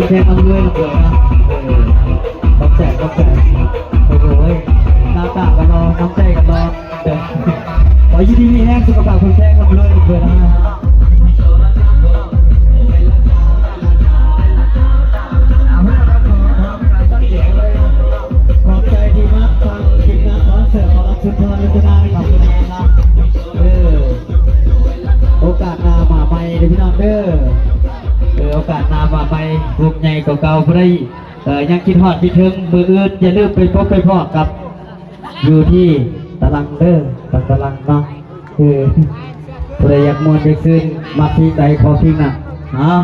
ແຂກ ລ່ຳລວຍ ລ່ຳລວຍເນາະ. ເອີ ຂອບໃຈ ຂອບໃຈ. ໂອ້ໂຫ ໜ້າຕາກໍຫຼໍ່ ນ້ຳໃຈກໍຫຼໍ່. ເອີ ຂໍຢູ່ດີມີແຮງ ສຸຂະພາບແຂງແຮງ ລ່ຳລວຍ ລ່ຳລວຍເນາະ. ຂອບໃຈທີ່ມາຟັງທີມງານຄອນເສີດ ຂໍຮັບສຸນທອນ ລັດຕະນາ ຂອບຄຸນແຮງເນາະ. ເອີ ໂອກາດໜ້າມາໃໝ່ເດີພີ່ນ້ອງເດີ. ເອີ ໂອກາດໜ້າມາໃໝ່ ວົງໃຫຍ່ກວ່າເກົ່າ. ຜູ້ໃດ ເອີ ຍັງຄິດຮອດຄິດເຖິງ ມື້ອື່ນຢ່າລືມໄປພົບໄປພໍ້ກັບ ຢູ່ທີ່ຕະລັງເດີ ຕະລັງເນາະ. ເອີ ຜູ້ໃດຢາກມ່ວນຢາກຊື່ນ ມັກທີມໃດຂໍທີມນັ້ນ. ເອົາ